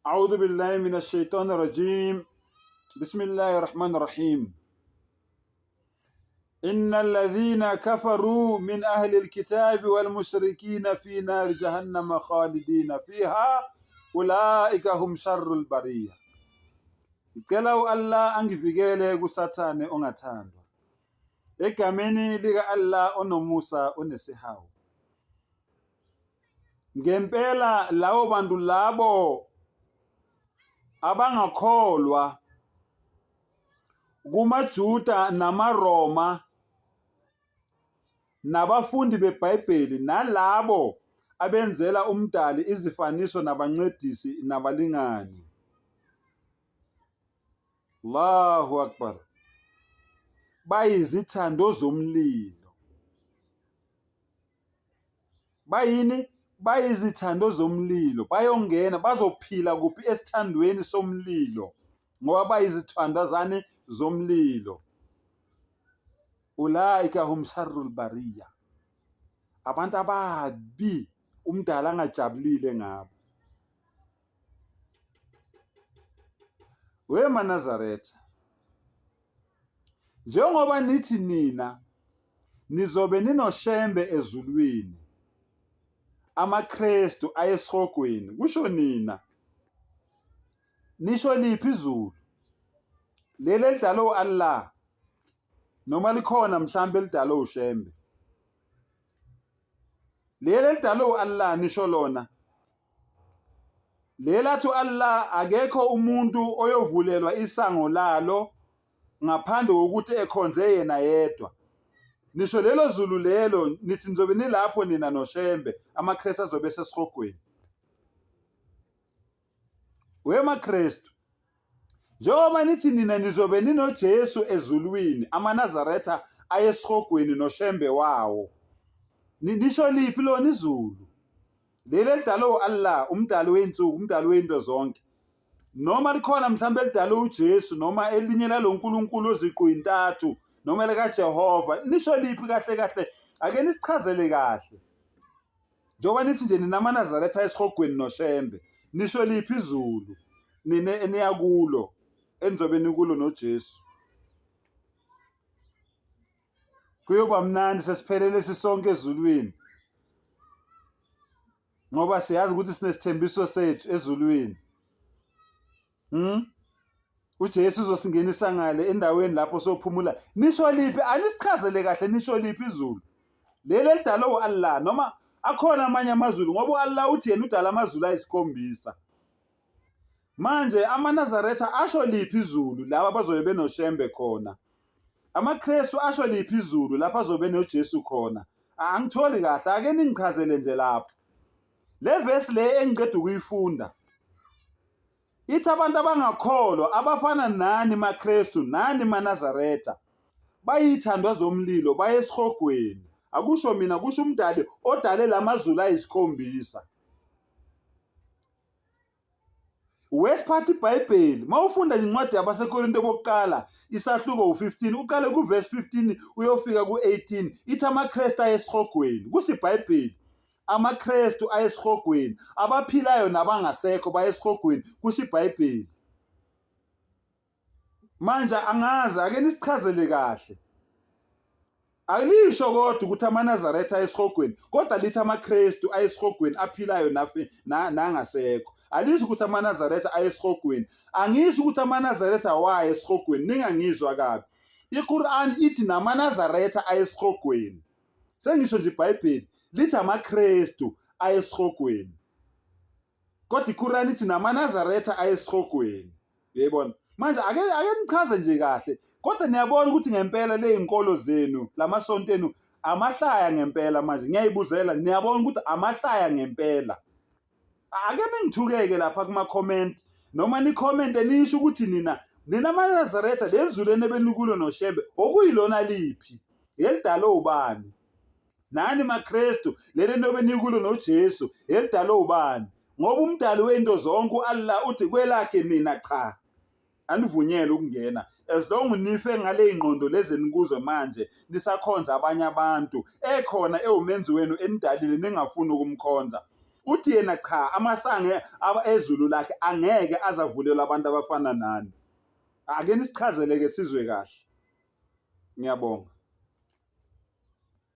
أعوذ بالله من الشيطان الرجيم بسم الله الرحمن الرحيم إن الذين كفروا من أهل الكتاب والمشركين في نار جهنم خالدين فيها أولئك هم شر البرية. Ngicela u-Allah angivikele kuSathane ongathandwa. Egameni lika-Allah onomusa onesihawu. Ngempela labo bantu labo abangakholwa kumaJuda namaRoma nabafundi beBhayibheli nalabo abenzela uMdali izifaniso nabancedisi nabalingani. Allahu Akbar. Bayizithando zomlilo. Bayini? Bayizithando zomlilo. Bayongena, bazophila kuphi esithandweni somlilo ngoba bayizithandazane zomlilo. Ulaika hum sharrul bariya. Abantu ababi umdala angajabulile ngabo. We maNazaretha, njengoba nithi nina nizobe ninoShembe ezulwini, amaKrestu ayesihogweni, kusho nina. Nisho liphi izulu? Leli elidalwe u-Allah noma likhona mhlambe elidalwe uShembe? Leli elidalwe u-Allah nisho lona? Leli athi u-Allah akekho umuntu oyovulelwa isango lalo ngaphandle kokuthi ekhonze yena yedwa. Nisho lelo zulu lelo nithi nizobe nilapho nina noShembe, amaKrestu azobe esesihogweni. WemaKrestu, njengoba nithi nina nizobe ninoJesu ezulwini, amaNazaretha ayesihogweni noShembe wawo. Nisho liphi lona izulu? Leli elidalwe u-Allah, umdali wey'nsuku, umdali wey'nto zonke. Noma likhona mhlawumbe elidalwe uJesu noma elinye lalo nkulunkulu oziqu intathu noma likaJehova. Nisho liphi kahle kahle? Ake nisichazele kahle. Njengoba nithi nje nina amaNazaretha esihogweni noShembe, nisho liphi izulu nina eniya kulo enizobe nikulo noJesu? Kuyoba mnandi sesiphelele sisonke ezulwini ngoba siyazi ukuthi sinesithembiso sethu ezulwini. Hmm? uJesu uzosingenisa ngale endaweni lapho sophumula. Nisho liphi? Anisichazele kahle nisho liphi izulu? Leli elidalwe u-Allah noma akhona amanye amazulu ngoba u-Allah uthi yena udala amazulu ayisikhombisa. Manje amaNazaretha asho liphi izulu laba bazobe benoShembe khona? AmaKristu asho liphi izulu lapho azobe noJesu khona? Angitholi kahle, ake ningichazele nje lapho. Le vesi le engiqeda ukuyifunda ithi abantu abangakholwa abafana nani maKristu nani maNazaretha bayithandwa zomlilo baye esihogweni. Akusho mina, kusho umdali odale lamazulu ayisikhombisa. Wesiphatha iBhayibheli mawufunda incwadi yabaseKorinto bokuqala isahluko u-15 uqale kuvesi 15 uyofika ku-18 ithi amaKristu ayesihogweni kusho iBhayibheli amaKristu ayesihogweni abaphilayo nabangasekho bayesihogweni kusho iBhayibheli. Manje angazi ake nisichazele kahle. Alisho kodwa ukuthi amaNazaretha ayesihogweni, kodwa lithi amaKristu ayesihogweni aphilayo nangasekho. Alisho ukuthi amaNazaretha ayesihogweni. Angisho ukuthi amaNazaretha waye esihogweni, ningangizwa kabi. IQuran ithi namaNazaretha ayesihogweni. Sengisho nje iBhayibheli lithi amaKristu ayesihogweni. Kodwa iQuran ithi namaNazaretha ayesihogweni. Uyayibona? Manje ake ake nichaze nje kahle. Kodwa niyabona ukuthi ngempela le inkolo zenu, lamasonto enu amahlaya ngempela manje. Ngiyayibuzela, niyabona ukuthi amahlaya ngempela. Ake ningithukeke lapha kuma comment noma ni comment nisho ukuthi nina nina amaNazaretha lezulu enebenikulo noShembe okuyilona liphi? Yelidalo ubani? Nani maKristu leli nobe nikulo noJesu elidalwe ubani? Ngoba umdali wento zonke uAllah uthi kwelakhe nina cha. Anivunyelwe ukungena as long nife ngale ingqondo lezi enikuzo manje nisakhonza abanye abantu ekhona ewumenzi wenu enidalile ningafuni ukumkhonza. Uthi yena cha, amasange ezulu lakhe angeke azavulelwa abantu abafana nani. Ake nisichazele-ke sizwe kahle. Ngiyabonga.